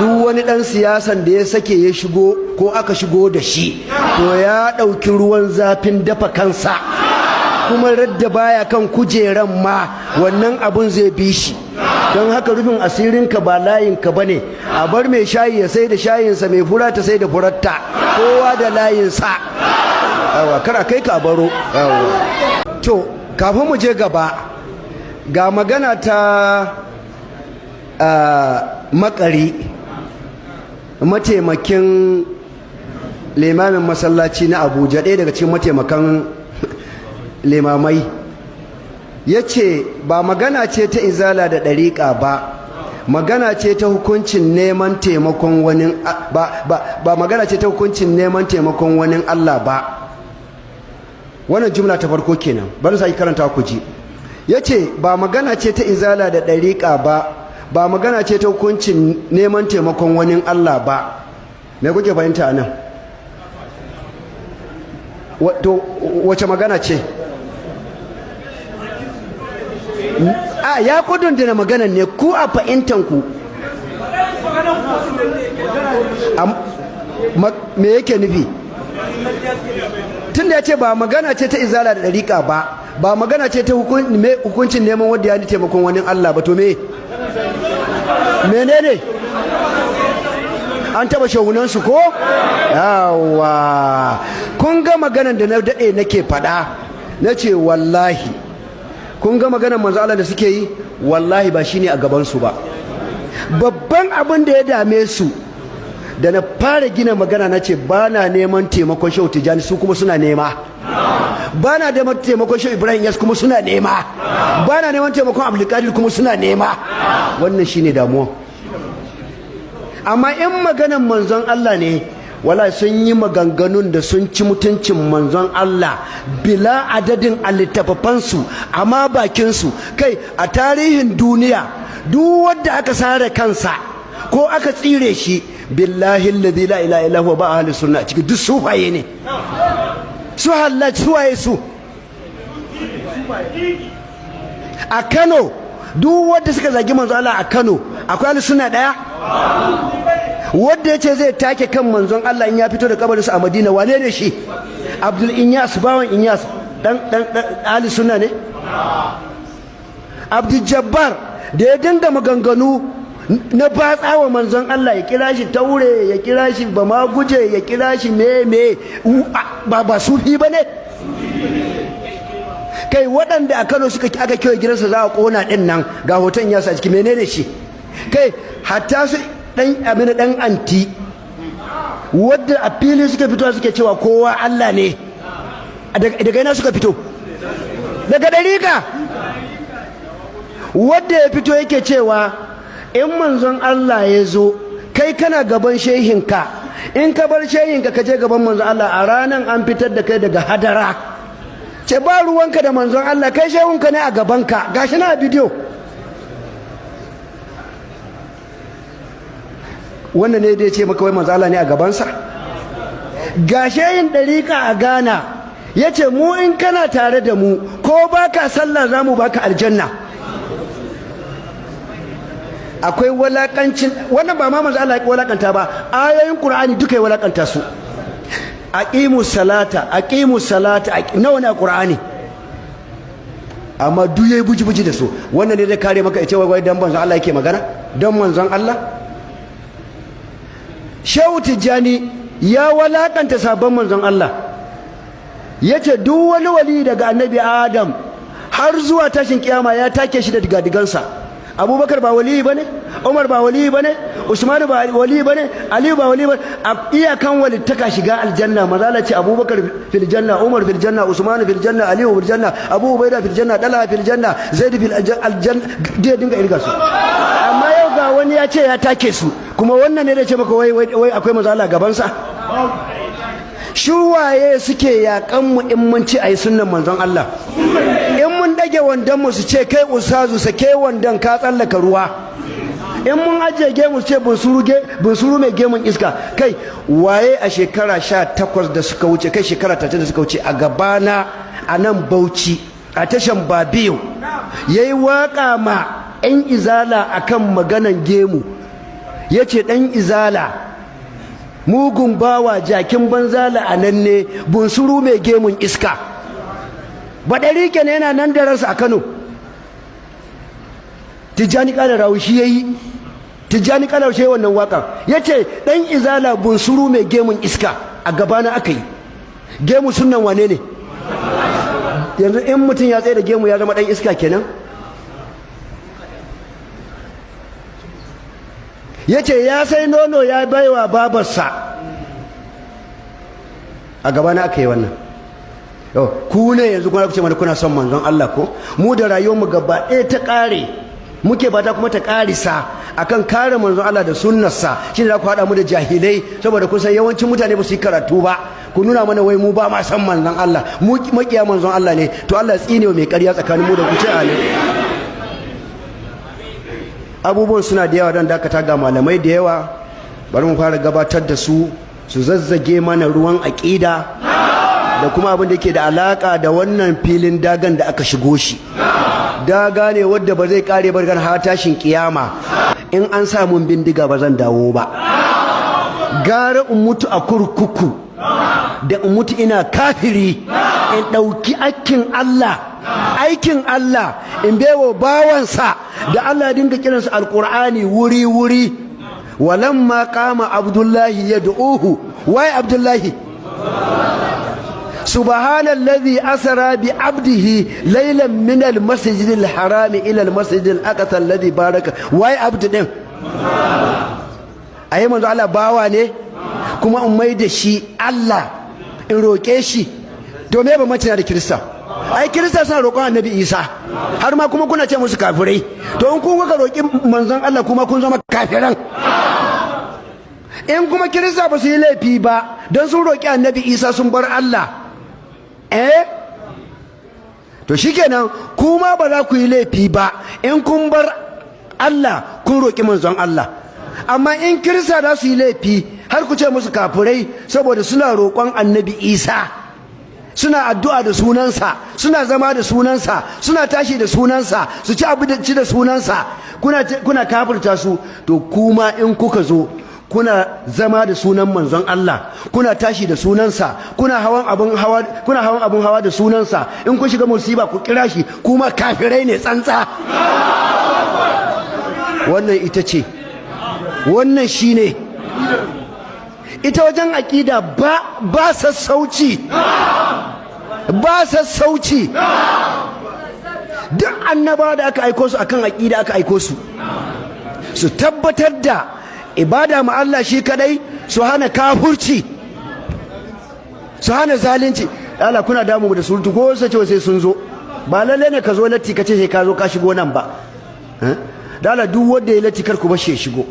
Duk wani ɗan siyasan da ya sake ya shigo ko aka shigo da shi, to ya ɗauki ruwan zafin dafa kansa, kuma radda baya kan kujeran ma wannan abun zai bi shi. Don haka rufin asirinka ba layinka ba ne. A bar mai shayi ya sai da shayinsa, mai fura ta sai da furarta, kowa da layinsa. Yawa, kar a kai ka baro. Yawa. To, kafin mu je gaba, ga magana ta Makari, mataimakin limamin masallaci na Abuja, ɗaya daga cikin mataimakan limamai, ya ce ba magana ce ta Izala da ɗariƙa ba, magana ce ta hukuncin neman taimakon wani ba, ba magana ce ta hukuncin neman taimakon wani Allah ba. Wannan jumla ta farko kenan. Bari sai karanta ku ji. Ya ce ba magana ce ta Izala da ɗariƙa ba, ba magana ce ta hukuncin neman taimakon wani Allah ba. Me kuke fahimta a nan? To, wace magana ce? A ya kudunduna maganan ne ku a fahimtanku. Me yake nufi tunda ya ce ba magana ce ta Izala da ɗariƙa ba, ba magana ce ta hukuncin neman wanda ya ni taimakon wani Allah ba? To, me menene? An taba shehunansu ko? Yawa, kun ga maganan da na daɗe nake faɗa, na ce wallahi kun ga maganan manzo Allah da suke yi, wallahi ba shine a gabansu ba. Babban abin da ya dame su, da na fara gina magana na ce ba na neman taimakon Shehu Tijjani, su kuma suna nema. Ba na neman taimakon Shehu Ibrahim Inyas, kuma suna nema. Ba na neman taimakon Abdulkadir, kuma suna nema. Wannan shine damuwa. Amma in maganan manzon Allah ne, wala sun yi maganganun da sun ci mutuncin manzon Allah bila adadin a littattafansu, amma bakinsu. Kai, a tarihin duniya, duk wanda aka sare kansa ko aka tsire shi, billahi alladhi la ilaha illa huwa, ba ahli sunna ciki, duk sufaye ne. Su Hallaj, suwaye su a Kano? Duk wanda suka zagi manzon Allah a Kano, akwai ahli sunna daya? Wanda ya ce zai take kan manzon Allah in ya fito da kabarinsa a Madina, wane ne shi? Abdul Inyas, bawan Inyas, dan dan ahli sunna ne? Abdul Jabbar da ya dinga maganganu na batsawa manzon Allah, ya kira shi taure, ya kira shi bama guje, ya kira shi me me, ba sufi ba ne? Kai, waɗanda a Kano suka aka kewa gidansa za a ƙona ɗin nan, ga hoton ya sa ciki, menene shi? Kai, hatta su dan Amina dan anti, wadda a fili suka fito suke cewa kowa Allah ne, daga ina suka fito? Daga ɗariƙa. Wadda ya fito yake cewa in manzon Allah ya zo, kai kana gaban shehinka, in ka bar shehinka ka je gaban manzon Allah, a ranan an fitar da kai daga hadara. Ce ba ruwanka da manzon Allah, kai shehunka ne a gabanka. Gashi na bidiyo. Wannan ne da ya ce maka wai manzon Allah ne a gabansa. Ga shehin ɗariƙa a Ghana ya ce mu in kana tare da mu, ko baka sallah, za mu baka aljanna. Akwai walakancin wannan? Ba ma manzo Allah ya walakanta ba, ayoyin Qur'ani duka ya walakanta su. Aqimu salata, aqimu salata, nawa ne a Qur'ani? Amma duk yayi buji buji da su. Wannan ne zai kare maka ya ce wai dan manzon Allah yake magana? Dan manzon Allah? Shehu Tijjani ya walakanta sabon manzon Allah, yace duk wani wali daga Annabi Adam har zuwa tashin kiyama ya take shi da digadigansa. Abubakar ba wali bane, Umar ba wali bane, Usman ba wali bane, Ali ba wali bane. A iyakan walittaka shiga aljanna. Mazala ce Abubakar fil janna, Umar fil janna, Usman fil janna, Ali fil janna, Abu Ubaida fil janna, Dalha fil janna, Zaid fil aljanna, dai dinga irga su. Amma yau ga wani ya ce ya take su, kuma wannan ne da ce maka wai wai akwai mazala gaban sa. Shuwaye suke yakan mu in mun ci ayi sunnan manzon Allah? In mun dage wandon mu, su ce kai ustazu sake wandon, ka tsallaka ruwa. In mun ajiye gemu, su ce bunsuru mai gemun iska. Kai, waye a shekara 18 da suka wuce, kai, shekara 30 da suka wuce, a gabana a nan Bauchi a tashan Babiyo yayi waka ma 'yan Izala akan maganan gemu? Yace dan izala mugun bawa, jakin banza, la'ananne, bunsuru mai gemun iska. Baɗarike ne, yana nan da ransa a Kano. Tijjani Kalarawi shi yayi, Tijjani Kalarawi shi wannan waka, yace dan izala bunsuru mai gemun iska. A gabana aka yi. Gemu sunan wane ne? Yanzu in mutum ya tsaye da gemu ya zama dan iska kenan? Yace ya sai nono ya baiwa babarsa. A gabana aka yi wannan. Ku ne yanzu kuna ce mana kuna son manzon Allah ko? Mu da rayuwar mu gaba ɗaya ta ƙare, muke bata kuma ta ƙarisa akan kare manzon Allah da sunnarsa. Shine za ku haɗa mu da jahilai, saboda kun san yawancin mutane ba su yi karatu ba. Ku nuna mana wai mu ba ma san manzon Allah, mu makiya manzon Allah ne. To Allah tsine mai ƙarya tsakanin mu da ku. Ce amin. Abubuwan suna da yawa, don dakata ga malamai da yawa. Bari mu fara gabatar da su, su zazzage mana ruwan aƙida da kuma abin da yake da alaka da wannan filin dagan da aka shigo shi. Daga ne wadda ba zai kare barkan har tashin kiyama. In an sa mun bindiga ba zan dawo ba. Gara in mutu a kurkuku da in mutu ina kafiri, in ɗauki aikin Allah, aikin Allah in baiwa bawansa da Allah ya dinga kiransa Alƙur'ani wuri wuri. Walamma qama Abdullahi yad'uhu. Wai Abdullahi? Subhanallazi asra bi abdihi laylan min al-masjidil harami ila al-masjidil aqsa alladhi baraka. Wai abdu din? Ayi manzo Allah bawa ne, kuma in mai da shi Allah, in roƙe shi. To me ba mace da Kirista? Ai Kirista suna roƙon Annabi Isa, har ma kuma kuna ce musu kafirai. To in kun kuka roƙi manzon Allah, kuma kun zama kafiran. In kuma Kirista ba su yi laifi ba don sun roƙi Annabi Isa sun bar Allah, to shikenan, kuma ba za ku yi laifi ba in kun bar Allah kun roƙi manzon Allah. Amma in Kirista za su yi laifi har ku ce musu kafirai saboda suna roƙon Annabi Isa, suna addu'a da sunansa, suna zama da sunansa, suna tashi da sunansa, su ci abinci da sunansa, kuna kafirta su, to kuma in kuka zo kuna zama da sunan manzon Allah, kuna tashi da sunansa, kuna hawan abun hawa da sunansa, in kun shiga musiba ku kira shi, kuma kafirai ne tsantsa. Wannan ita ce, wannan shine ita wajen aƙida. Ba sassauci, ba sassauci. Duk annaba da aka aiko su, akan aƙida aka aiko su, su tabbatar da ibada ma Allah shi kadai, su hana kafurci, su hana zalunci. Allah, kuna damu mu da surutu ko sai ce sai sun zo. Ba lalle ne ka zo latti ka ce sai ka zo ka shigo nan ba. Dala, duk wanda ya latti kar ku bar shi ya shigo.